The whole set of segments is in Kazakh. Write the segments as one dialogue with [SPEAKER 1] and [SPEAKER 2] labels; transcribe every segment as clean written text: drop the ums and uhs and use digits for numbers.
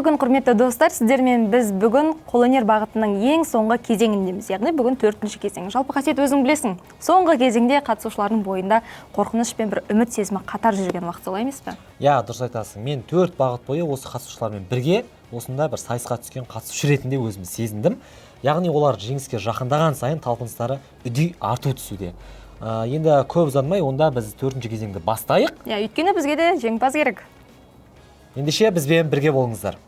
[SPEAKER 1] Қайырлы күн, құрметті достар. Сіздермен біз бүгін қолөнер бағытының ең соңғы кезеңіндеміз. Яғни бүгін төртінші кезең. Жалпы, Қасиет, өзің білесің, соңғы кезеңде қатысушылардың бойында қорқыныш пен бір үміт сезімі қатар жүрген уақыт, солай емес пе?
[SPEAKER 2] Иә, дұрыс айтасың. Мен төрт бағыт бойы осы қатысушылармен бірге осында бір сайысқа түскен қатысушы ретінде өзімді сезіндім. Яғни олар жеңіске жақындаған сайын талпыныстары үдей арту түсуде. Енді көп ұзамай, онда біз төртінші кезеңді бастайық.
[SPEAKER 1] Иә, өйткені бізге де жеңімпаз керек.
[SPEAKER 2] Ендеше бізбен бірге болыңыздар.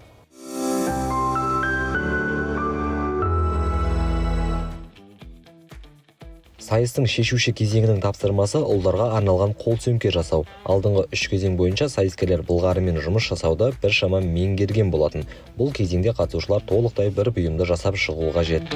[SPEAKER 3] Сайыстың шешуші кезеңінің тапсырмасы – ұлдарға арналған қол сөмке жасау. Алдыңғы үш кезең бойынша сайыскерлер былғарымен жұмыс жасауды біршама меңгерген болатын. Бұл кезеңде қатысушылар толықтай бір бұйымды жасап шығуы қажет.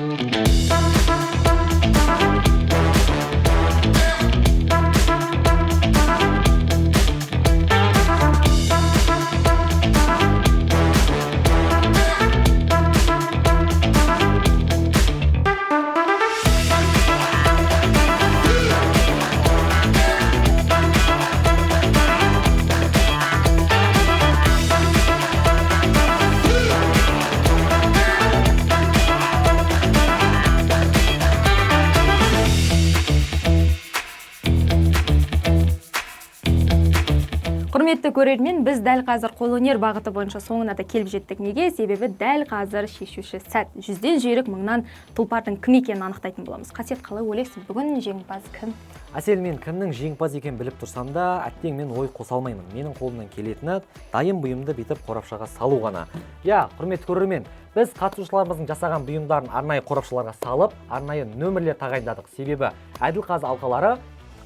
[SPEAKER 1] Құрметті көрермен, біз дәл қазір қолөнер бағыты бойынша соңына да келіп жеттік. Неге? Себебі дәл қазір шешуші сәт. Жүзден жүйрік, мыңнан тұлпардың кім екенін анықтайтын боламыз. Қасиет, қалай ойлайсың, бүгін жеңімпаз кім?
[SPEAKER 2] Әсел, мен кімнің жеңімпаз екенін біліп тұрсам да, әттең, мен ой қоса алмаймын. Менің қолымнан келетіні дайын бұйымды бүйтіп қорапшаға салу ғана. Иә, құрметті көрермен, біз қатысушыларымыздың жасаған бұйымдарын арнайы қорапшаларға салып, арнайы нөмірлер тағайындадық. Себебі әділ қазы алқалары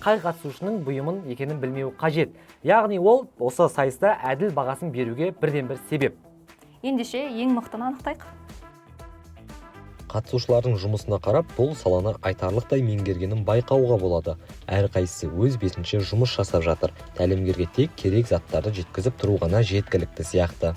[SPEAKER 2] қай қатысушының бұйымын екенін білмеуі қажет. Яғни ол осы сайыста әділ бағасын беруге бірден бір себеп.
[SPEAKER 1] Ендеше ең мықтыны анықтайық.
[SPEAKER 3] Қатысушылардың жұмысына қарап, бұл саланы айтарлықтай меңгергенін байқауға болады. Әрқайсысы өз бетінше жұмыс жасап жатыр. Тәлімгерге тек керек заттарды жеткізіп тұру ғана жеткілікті сияқты.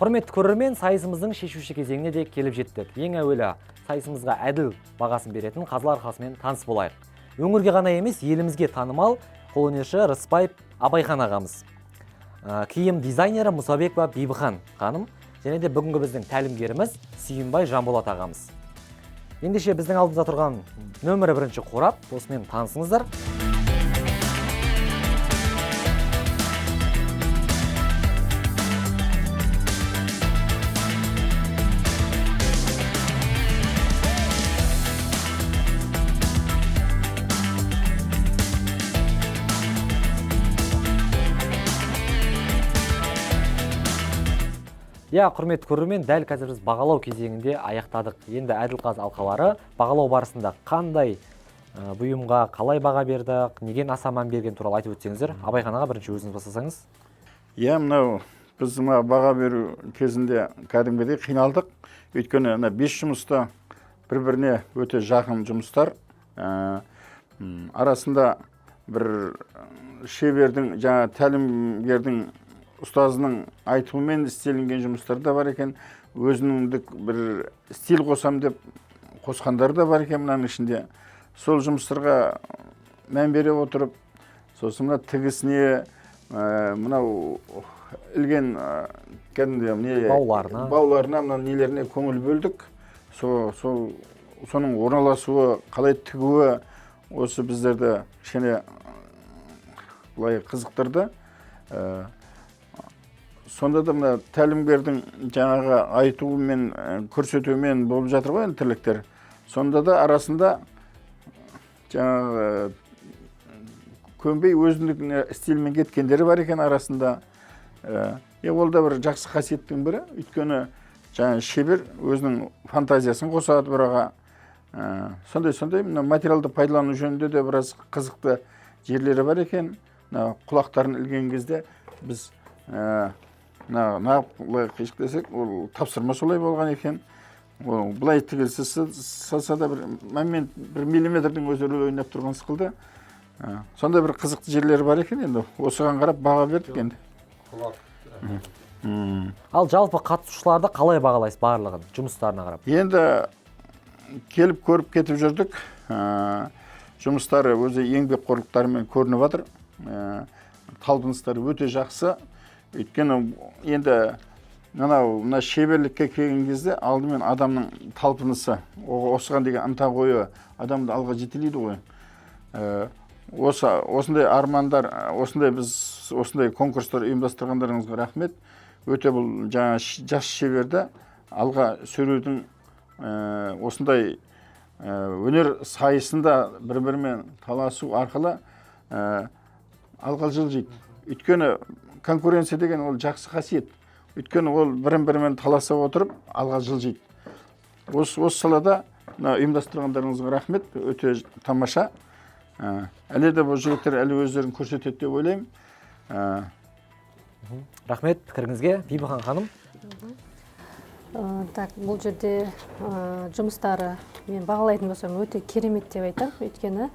[SPEAKER 2] Құрметті көрермен, сайысымыздың шешуші кезеңіне де келіп жеттік. Ең әуелі сайысымызға әділ бағасын беретін қазылар алқасымен таныс болайық. Өңірге ғана емес, елімізге танымал қолөнерші Рысбаев Абайхан ағамыз. Киім дизайнері Мұсабекова Бибіхан ханым және де бүгінгі біздің тәлімгеріміз Сүйінбай Жанболат ағамыз. Ендеше біздің алдымызда тұрған нөмірі бірінші қорап, осымен танысыңыздар. Иә, құрметті көрермен, дәл қазір біз бағалау кезеңінде аяқтадық. Енді әділ қазы алқалары бағалау барысында қандай бұйымға қалай баға берді, неден аса мән берген туралы айтып өтсеңіздер. Абайхан аға, бірінші өзіңіз бастасаңыз.
[SPEAKER 4] Иә, мынау біз мына баға беру кезінде кәдімгідей қиналдық. Өйткені мына бес жұмыста бір біріне өте жақын жұмыстар. Арасында бір шебердің, жаңа тәлімгердің, ұстазының айтуымен істелінген жұмыстар да бар екен. Өзінің бір стиль қосам деп қосқандар да бар екен мынаның ішінде. Сол жұмыстарға мән бере отырып, сосын мына тігісіне, мынау ілген, кәдімгі не
[SPEAKER 2] Бауларына.
[SPEAKER 4] Бауларына, мына нелеріне көңіл бөлдік. Соның орналасуы, қалай тігуі осы біздерді кішкене былай қызықтырды. Сонда да мына тәлімгердің жаңағы айтуымен, көрсетуімен болып жатыр ғой енді тірліктер. Сонда да арасында жаңағы көнбей өзіндік стильмен кеткендері бар екен арасында. Ол да бір жақсы қасиеттің бірі. Өйткені жаңағы шебер өзінің фантазиясын қосады бұраға. Сондай мына материалды пайдалану жөнінде де біраз қызықты жерлері бар екен. Мына құлақтарын ілген кезде біз, мына былай қишық десек, ол тапсырма солай болған екен. Ол былай тігілсе салса да бір момент, бір миллиметрдің өзі рөл ойнап тұрған сықылды. Сондай бір қызықты жерлері бар екен енді. Осыған қарап баға бердік енді.
[SPEAKER 2] Ал жалпы қатысушыларды қалай бағалайсыз барлығын, жұмыстарына қарап?
[SPEAKER 4] Енді келіп көріп кетіп жүрдік. Жұмыстары өзі еңбекқорлықтарымен көрініп жатыр. Талпыныстары өте жақсы. Өйткені енді мына шеберлікке келген кезде алдымен адамның талпынысы, осыған деген ынта қою адамды алға жетелейді ғой. Осындай армандар, осындай біз осындай конкурстар ұйымдастырғандарыңызға рахмет. Өте бұл жаңа жас шеберді алға сүйреудің, осындай өнер сайысында бір-бірімен таласу арқылы алға жылжиды. Өйткені конкуренция деген ол жақсы қасиет. Өйткені ол бірін-бірімен таласа отырып алға жылжиды. Осы салада мына ұйымдастырғандарыңызға рахмет, өте тамаша. Әлі де бұл жігіттер әлі өздерін көрсетеді деп ойлаймын.
[SPEAKER 2] Рахмет пікіріңізге, Бибіхан ханым.
[SPEAKER 5] Так, бұл жерде жұмыстары мен бағалайтын болсам өте керемет деп айтамын. Өйткені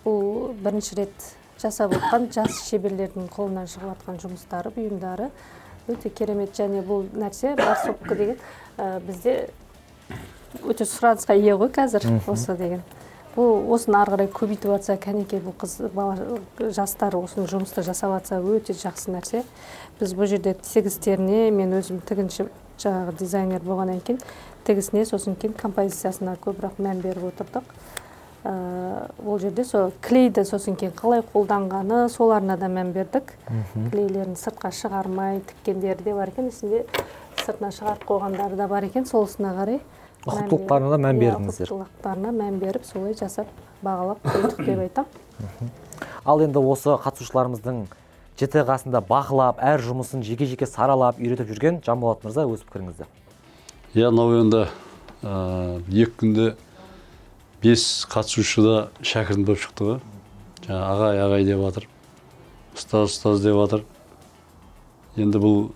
[SPEAKER 5] бұл бірінші рет жасап отқан жас шеберлердің қолынан шығып жатқан жұмыстары, бұйымдары өте керемет. Және бұл нәрсе барсопка деген бізде өте сұранысқа ие ғой қазір осы деген. Бұл осыны ары қарай көбейтіп жатса, кәнекей бұл қыз бала жастар осыны жұмысты жасап жатса өте жақсы нәрсе. Біз бұл жерде тігістеріне, мен өзім тігінші жаңағы дизайнер болғаннан кейін тігісіне, сосын кейін композициясына көбірек мән беріп отырдық. Ол жерде сол клейді сосын кейін қалай қолданғаны, соларына да мән бердік. Клейлерін сыртқа шығармай тіккендері де бар екен, ішінде сыртына шығарып қойғандары да бар екен, солысына қарай
[SPEAKER 2] ұқыптылықтарына да мән бердіңіздер.
[SPEAKER 5] Ұқыптылықтарына мән беріп, солай жасап, бағалап қойдық деп айтамын.
[SPEAKER 2] Ал енді осы қатысушыларымыздың жіті қасында бақылап, әр жұмысын жеке-жеке саралап, үйретіп жүрген Жанболат мырза, өз пікіріңізді.
[SPEAKER 6] Иә, мынау енді 2 күнде 5 қатысушы да шәкіртім болып шықты ғой. Жаңа ағай, ағай деп жатыр, ұстаз, ұстаз деп жатыр. Енді бұл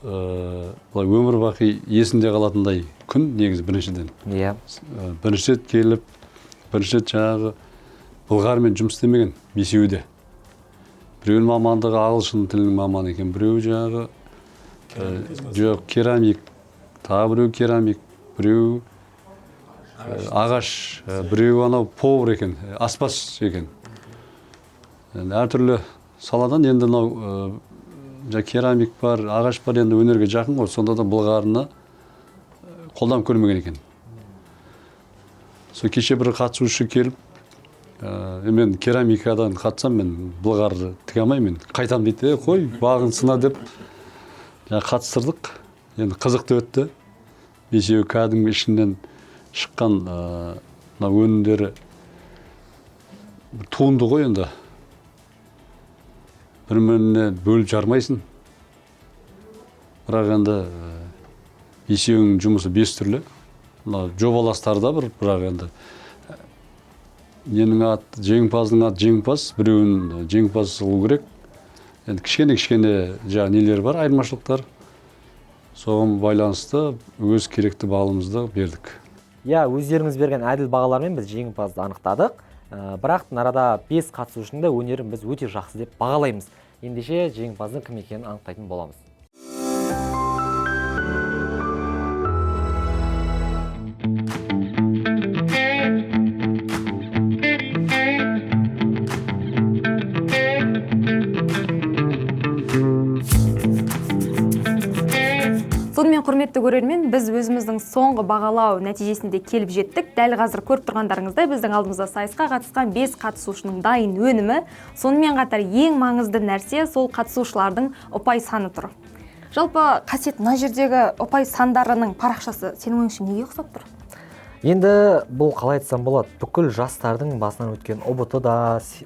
[SPEAKER 6] былай өмір бақи есінде қалатындай күн негізі біріншіден.
[SPEAKER 2] Иә.
[SPEAKER 6] Бірінші рет келіп, бірінші рет жаңағы былғарымен жұмыс істемеген бесеуі де. Біреуінің мамандығы ағылшын тілінің маманы екен, біреуі жаңағы жоқ, керамик, тағы біреу керамик, біреу ағаш, біреуі анау повар екен, аспаз екен. Енді әртүрлі саладан енді мынау керамик бар, ағаш бар, енді өнерге жақын ғой, сонда да былғарыны қолданып көрмеген екен. Сол кеше бір қатысушы келіп, мен керамикадан қатсам, мен былғары тіге алмаймын, мен қайтам дейді, қой, бағын сына деп қатыстырдық. Енді қызықты өтті. Бесеуі кәдімгі ішінен шыққан мына өнімдері туынды ғой енді. Бір-біріне бөліп жармайсың. Бірақ енді бесеуінің жұмысы 5 түрлі. Мына жобаластары да бір, бірақ енді ненің аты, жеңімпаздың аты жеңімпаз, біреуін жеңімпаз қылу керек. Енді кішкене-кішкене жаңа нелер бар, айырмашылықтар. Соған байланысты өз керекті бағалымызды бердік.
[SPEAKER 2] Иә, өздеріңіз берген әділ бағалармен біз жеңімпазды анықтадық. Бірақ арада 5 қатысушының да өнерін біз өте жақсы деп бағалаймыз. Ендеше жеңімпаздың кім екенін анықтайтын боламыз.
[SPEAKER 1] Сонымен, құрметті көрермен, біз өзіміздің соңғы бағалау нәтижесіне де келіп жеттік. Дәл қазір көріп тұрғандарыңыздай, біздің алдымызда сайысқа қатысқан 5 қатысушының дайын өнімі. Сонымен қатар ең маңызды нәрсе сол қатысушылардың ұпай саны тұр. Жалпы, Қасиет, мына жердегі ұпай сандарының парақшасы сенің ойыңша неге ұқсап тұр?
[SPEAKER 2] Енді бұл қалай айтсам болады, бүкіл жастардың басынан өткен ҰБТ да,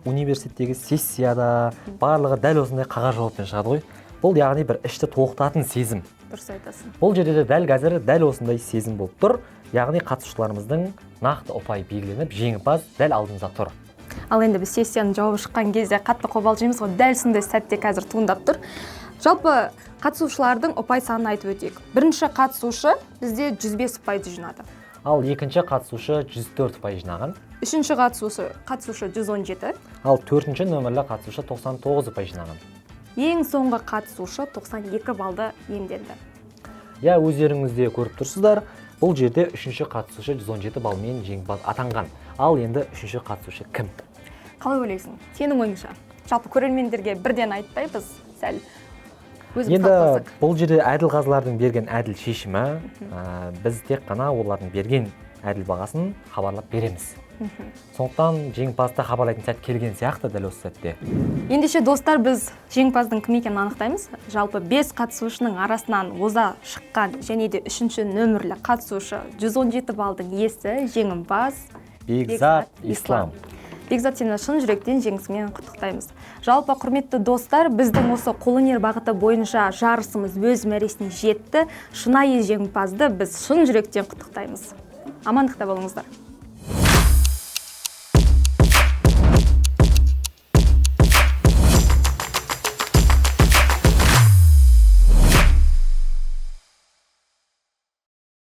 [SPEAKER 2] университеттегі сессияда барлығы дәл осындай қағаз жауаппен шығады ғой. Бұл яғни бір ішті толықтыратын сезім.
[SPEAKER 1] Дұрыс айтасың.
[SPEAKER 2] Бұл жерде де дәл қазір дәл осындай сезім болып тұр. Яғни қатысушыларымыздың нақты ұпай белгіленіп, жеңімпаз дәл алдымызда тұр.
[SPEAKER 1] Ал енді біз сессияның жауабы шыққан кезде қатты қобалжимыз ғой, дәл сондай сәтте қазір туындап тұр. Жалпы қатысушылардың ұпай санын айтып өтейік. Бірінші қатысушы бізде 105 ұпайды жинады.
[SPEAKER 2] Ал екінші қатысушы 104 ұпай жинаған.
[SPEAKER 1] Үшінші қатысушы 117.
[SPEAKER 2] Ал төртінші нөмірлі қатысушы 99 ұпай жинаған.
[SPEAKER 1] Ең соңғы қатысушы 92 балды иемденді.
[SPEAKER 2] Иә, өздеріңіз де көріп тұрсыздар, бұл жерде үшінші қатысушы 117 балмен жеңімпаз атанған. Ал енді үшінші қатысушы кім?
[SPEAKER 1] Қалай ойлайсың? Сенің ойыңша? Жалпы көрермендерге бірден айтпай, біз сәл өзіміз
[SPEAKER 2] Енді
[SPEAKER 1] талқыласақ.
[SPEAKER 2] бұл жерде әділ қазылардың берген әділ шешімі, біз тек қана олардың берген әділ бағасын хабарлап береміз. Сондықтан жеңімпазды хабарлайтын сәт келген сияқты дәл осы сәтте.
[SPEAKER 1] Ендеше, достар, біз жеңімпаздың кім екенін анықтаймыз. Жалпы 5 қатысушының арасынан оза шыққан және де үшінші нөмірлі қатысушы 117 балдың иесі, жеңімпаз
[SPEAKER 2] Бекзат Ислам.
[SPEAKER 1] Бекзат, сені шын жүректен жеңісіңмен құттықтаймыз. Жалпы, құрметті достар, біздің осы қолөнер бағыты бойынша жарысымыз өз мәресіне жетті. Шынайы жеңімпазды біз шын жүректен құттықтаймыз. Амандықта болыңыздар.